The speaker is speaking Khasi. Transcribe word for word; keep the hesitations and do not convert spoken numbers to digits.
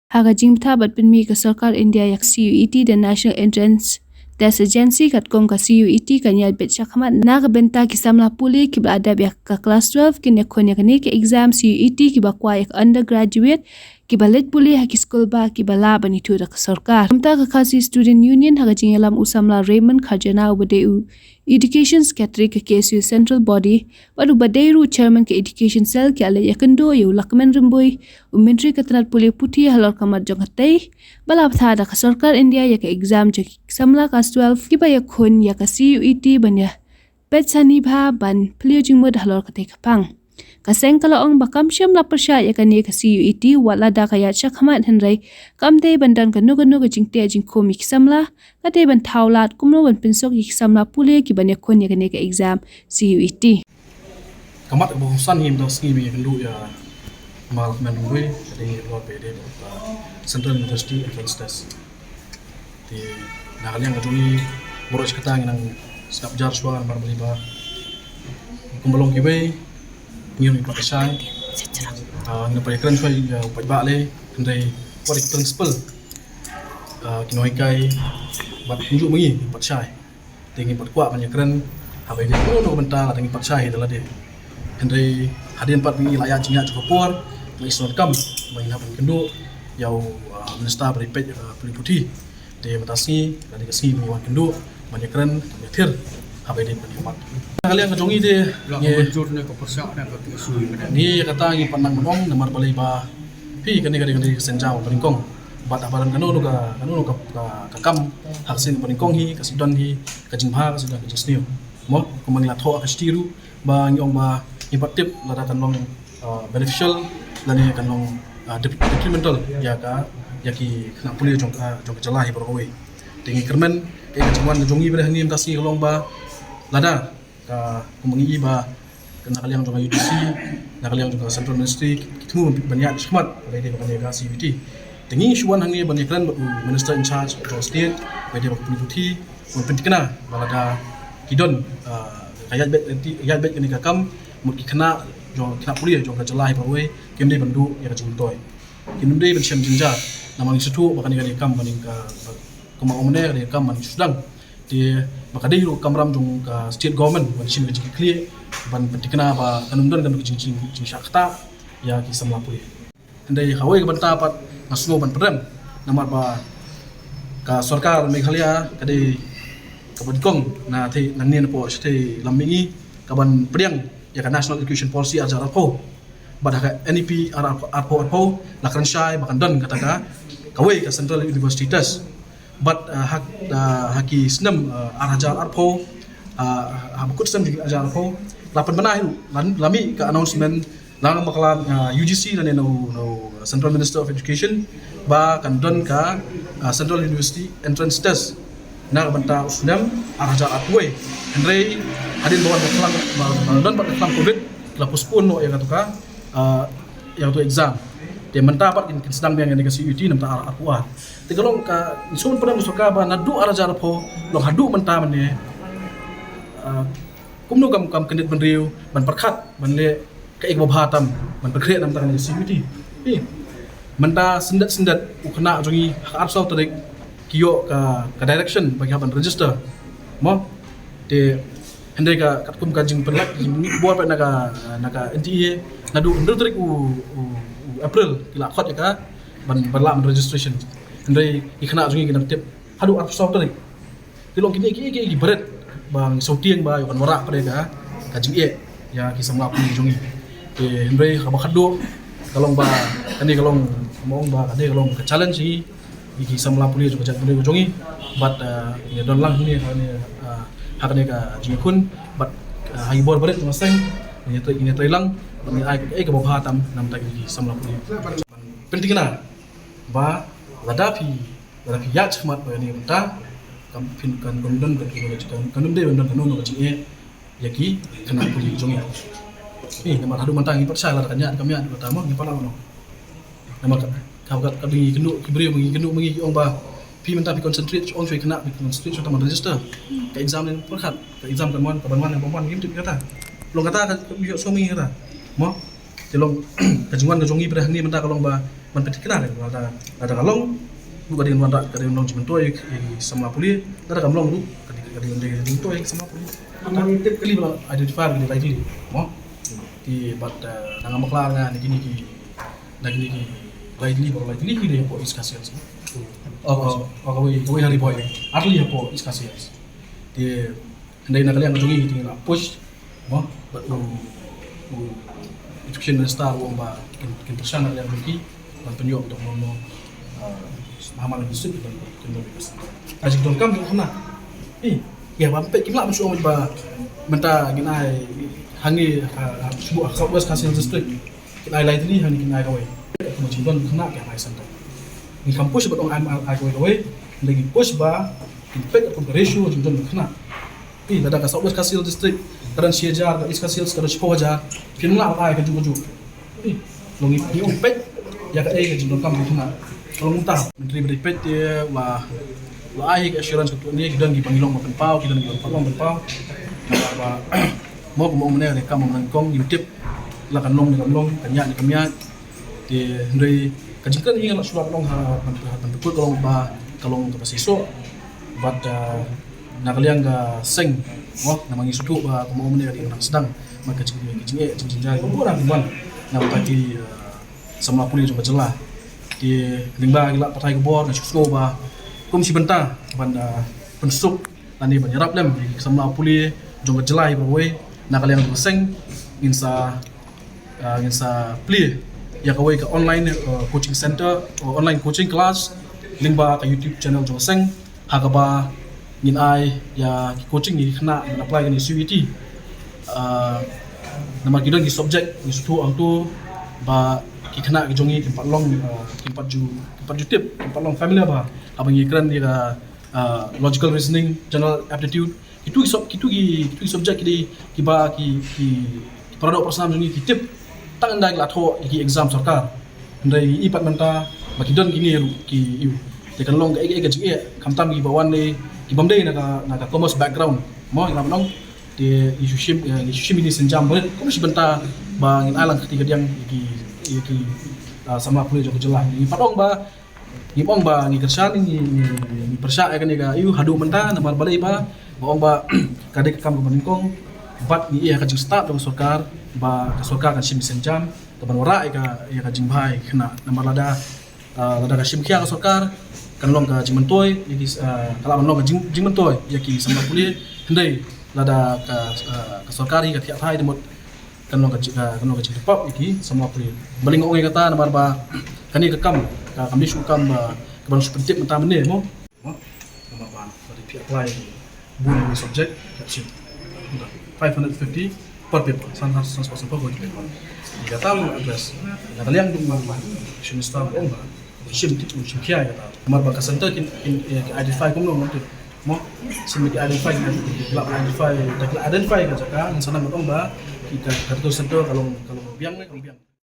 Ha ka jingbthah bad pynmih ka sorkar India ïa ka C U E T da National Entrance Test Agency, katkum ka C U E T kan ïaid beit shakhmat na ka bynta ki samla pule kiba la dep ïa ka klas twelve kin ïakhun ïa kane ka exam C U E T kiba kwah ïa ka undergraduate kiba leit pule ha ki skul bah kiba lah ban ithuh da ka sorkar. Kumta ka Khasi Student Union ha ka jingïalam u samla Raymond Kharjana uba dei u Education Secretary ka K S U Central Body bad uba dei ruh Chairman ka Education Cell ki la ïakynduh ïa u Lahkmen Rymbui, u Myntri ka tnat pule puthi halor ka mat jong katei, ba la bthah da ka sorkar India ïa ka exam jong ki samla klas twelve kiba ïakhun ïa ka C U E T ban ïa peit sani bha ban plie jingmut halor katei ka pang. Ka seng ka la ong ba kam shym la pyrshah ïa kane ka C U E T wat lada ka ïaid shakhmat, hynrei kam dei ban don kano kano ka jingteh jingkhum ïa ki samla, ka dei ban thaw lad kumno ban pynsuk ïa ki samla pule kiban ïakhun ïa kane ka exam C U E T. Ka mat kaba kongsan hi mynta ka sngi ba ngi ïakynduh ïa u Lahkmen Rymbui, ka dei halor ba ïadei bad ka Central University Entrance Test. Te na ka liang ka jong ngi baroh shi katta ngi nang sngap jar shuwa namar balei ba kumba long kiwei ngi ruh ngi pat shai. Ah, ngi nang pat ïakren shuwa ïa u paidbah lei, hynrei wat ïa ki principal, ah, ki nonghikai bad kumjuh ma ngi ngi pat shai. Te ngi pat kwah ban ïakren haba ïadei bad kano kano ka bynta, lada ngi pat shai hi da lade. Hynrei hadien pat ba ngi la ïaid jingïaid jong ka por, la isynei kam ba ngi hap ban kynduh ïa u, ah, minister ba dei peit, ah, pule puthi. Te mynta ka sngi ka dei ka sngi ba ngi wan kynduh ban ïakren, ban ïathir haba ïadei bad kane ka mat. Na ka liang ka jong ngi te, la ngi mynjur ne ka pyrshah ne ka issue ne, ngi ïa kata ngi pat nang ban ong namar balei ba phi, kane ka dei, kane ka dei ka sienjam ba nyngkong. Bad haba don kano kano ka, kano kano ka, ka, ka kam ha ka sien ba nyngkong hi, ka shu don hi ka jingbha, ka shu don ka jingsniew. Mo, kumba ngi la thoh ha ka shithi ruh ba ngi ong ba ngi pat tip lada kan long, ah, beneficial lane kan long, ah, dep-, detrimental ïa ka, ïa ki khynnah pule jong ka, jong ka jylla hi baroh kawei. Te ngi kyrmen ka, ka jingwan ka jong ngi ba dei hangne mynta ka sngi ka long ba lada ka, kumba ngi i ba na ka liang jong ka U G C, na ka liang jong ka Central Ministry, ki thmu ban ïaid shakhmat ba ïadei bad kane ka C U E T. Te ngi shu wan hangne ban ïakren bad u Minister in charge jong ka state ba ïadei bad ka pule puthi, ban pyntikna ba lada ki don, ah, ka ïaid beit, ïaid beit kane ka kam, mut ki khynnah jong, khynnah pule jong ka jylla hi baroh kawei kim dei ban duh ïa ka jingmyntoi, kim dei ban shem jynjar. Namar ngi sngewthuh ba kane ka dei ka kam ba dei ka, kumba ong mynne, ka dei ka kam ba dei sdang. Te ba ka dei ruh ka kamram jong ka state government ban shim ka jingkitkhlieh, ban pyntikna ba kan ym don, kan ym don ka jing, jing, jingshah ktah ïa ki samla pule. Hynrei ha kawei ka bynta pat nga sngew ban pynrem namar ba ka sorkar Meghalaya ka dei kaba nyngkong na thei, nangne napoh shatei lam mihngi, kaban pdiang ïa ka National Education Policy ar hajar arphew. Bad ha ka N E P ar, arphew arphew la kren shai ba kan don kata ka, kawei ka Central University Test. Bad, ah, ha, ah, ha ki snem, ah, ar hajar arphew, ah, ha ba kut snem jong ki ar hajar arphew, la pynbna hi ruh, la, la mih ka announcement lang bakla, ah, U G C lane na u, na u Central Minister of Education ba kan don ka, ah, Central University Entrance Test na ka bynta u snem ar hajar arphew wei. Hynrei hadien ba wan ka khlam, ba, ba don bad ka khlam covid, la postpone noh ïa katu ka, ah, ïa katu exam. Te mynta pat kin, kin sdang biang ïa kane ka C U E T na bynta ar, arphew ar. Te ka long ka, ngi sngewbha pynrem ka sorkar ba naduh ar hajar arphew long haduh mynta mynne, ah, kumno kam, kam kyndit bynriew ban pyrkhat ban leh kaei kaba bha tam ban pynkhreh na bynta kane ka C U E T. Phi, mynta syndet syndet u khynnah jong ngi ha ka arphew saw tarik ki ïoh ka, ka direction ba ki hap ban register. Mo? Te hynrei ka, katkum ka jingpynlait, jingmih bor pat na ka, na ka N T E, naduh hynriew tarik u, u, u April ki la khot ïa ka ban, ban lah ban registration. Hynrei ki khynnah jong ngi ki dang tip haduh arphew saw tarik. Te long kine ki, ki, ki barit ba ngi sngewtieng ba ïoh kan wanrah pat ïa ka, ka jingeh ïa ki samla pule jong ngi. Te hynrei kaba khadduh ka long ba kane ka long, mo, ong ba kane ka long ka challenge hi ïa ki samla pule jong ka jaitbynriew jong ngi. Bad, eh, ngi don lang hangne, hangne, eh, ha kane ka jingïakhun bad, eh, ha ki bor barit jong ka seng ngi trei, ngi trei lang bad ngi ai kaei kaba bha tam na bynta ki samla pule. Pynthikna ba lada phi, lada phi ïaid shakhmat bad kane ka bynta, kam, phin, kan, kan don, kan, kan, kan ym dei ban don kano kano ka jingeh ïa ki khynnah pule jong ngi. Ni namar haduh mynta ngi pat shai lada kan ïaid kam ïaid, kata mo ngi pat lah noh. Namar ka, ka, ka, ka dei ngi kynduh, ki briew ngi kynduh ma ngi ki ong ba phi mynta phi concentrate shuh, ong shuh ïa ki khynnah phi concentrate shuh tang ban register. Ka exam ne pyrkhat, ka exam kan wan, ka ban wan, ka ban wan, ngim tip kata. Long kata ka, ka ïoh shuh ma ngi kata. Mo? Te long ka jingwan ka jong ngi pyrshah hangne mynta ka long ba ban pynthikna lada, lada ka long ruh ka dei ban wanrah, ka dei ban long jingmyntoi ïa ki samla pule, lada kam long ruh ka dei, ka dei ban dei jingmyntoi ïa ki samla pule. Tang tip kali ba la identify ka dei Laitylli mo. Te bad, eh, na nga bakla nga na kine ki, na kine ki Laitylli, ba Laitylli ki dei hapoh East Khasi Hills. Oh, oh, oh, kawei, kawei ha Ri Bhoi, ar tylli hapoh East Khasi Hills. Te hynrei na ka liang ka jong ngi te ngi la push mo, bad u, u Education Minister u ong ba kin, kin pyrshang na ka liang jong ki ban pynïoh da kumno kumno, ah, ha man la ki suk ki don, ki don. Ka jingdonkam jong ki khynnah, eh, ïa ba peit kim lah ban shu ong ba mynta ngin ai hangne ha, ha, shu ha South West Khasi Hills District. Kin ai Laitylli hangne kin ai kawei. Ka mut jingdon khynnah ki hap ai center. Ngi kam push ba ong ai, ai kawei kawei. Hynrei ngi push ba kin peit kum ka ratio jingdon khynnah. Ïa lada ka South West Khasi Hills District ka don shi hajar, ka East Khasi Hills ka don shiphew hajar, kin lah ban ai kajuh kajuh. Ïa long ngi, ngi ong peit ïa kaei ka jingdonkam jong khynnah. Ka long kumta. Myntri ba dei peit te la, la ai ka assurance katto katne, ki don kiba ngi long ban pynpaw, ki don kiba long ban pynpaw. Ba mo, kumba ong mynne, ka kam ba nyngkong ngim tip la kan long ne kam long, kan ïaid ne kam ïaid. Te hynrei ka jingkren hi nga la shu long ha ban, ha ban pynkut ka long ba ka long kaba seisoh. Bad, ah, na ka liang ka seng mo, namar ngi sngewthuh ba kumba ong mynne ka dei ka nang sdang bad ka jing, ka jingeh, ka jingjynjar kaba bun ki wan na bynta ki, ah, samla pule jong ka jylla. Te lyngba ki lad pathai khubor nga sngewsih ba kum shi bynta ban, ah, pynsuk lane ban ïarap lem ki samla pule jong ka jylla hi baroh kawei, na ka liang jong ka seng ngin sa, ah, ngin sa plie ïa kawei ka online, ah, coaching center, ah, online coaching class lyngba ka YouTube channel jong ka seng, ha kaba ngin ai ïa ki coaching ïa ki khynnah ban apply kane C U E T. Ah, namar ki don ki subject ngi sngewthuh hangto ba ki khynnah ki jong ngi kim pat long, ah, kim pat ju, kim pat ju tip, kim pat long familiar bha haba ngi kren ïa ka, ah, logical reasoning, general aptitude. Kitu ki sub-, kitu ki, kitu ki subject ki dei kiba ki, ki, ki para doh para snam jong ngi ki tip tang ynda ki la thoh ïa ki exam sorkar. Hynrei ngi i pat mynta ba ki don kine ruh ki ïoh. Te kan long kaei kaei ka jingeh, khamtam kiba wan ne ki bym dei na ka, na ka commerce background mo, ngi la ban ong. Te ngi shu shim, eh, ngi shu shim ïa kine sienjam barit kum shi bynta ba ngin ai lang kti kadiang ïa ki, ïa ki, ah, samla pule jong ka jylla. Ngi pat ong ba Ngim ong ba ngi kyrshan, ngi, ngi, ngi pyrshah ïa kane ka ïa u haduh mynta, namar balei ba, ba ong ba ka dei ka kam kaba nyngkong, bad ngi ïa ka jingstad jong ka sorkar ba ka sorkar kan shim sienjam kaban wanrah ïa ka, ïa ka jingbha ïa ki khynnah. Namar lada, ah, lada ka shim khia ka sorkar, kan long ka jingmyntoi ïa ki, ah, ka lah ban long ka jing, jingmyntoi ïa ki samla pule, hynrei lada ka, ah, ka sorkar hi ka thiah thai, te mut kan long ka ji-, ah, kan long ka jingtyrpad ïa ki samla pule. Balei nga ong ïa kata, namar ba kane ka kam, ka kam dei shu kam ba, kaban shu pyntip mynta mynne mo. Mo? Namar ba lada phi apply bun subject, ka shim five hundred fifty per paper, san, san spot, san spot per paper. Ïa kata long address. Ïa ka liang jong u Minister u ong ba shim tip, shim khia ïa kata. Namar ba ka center kin, kin, eh, kin identify kumno, mo, tip. Mo, shim ki identify, ki la identify, da ki la identify ka jaka, ngin sa nang ong ba ki ka, ka center ka long, ka long biang ne, ka long biang.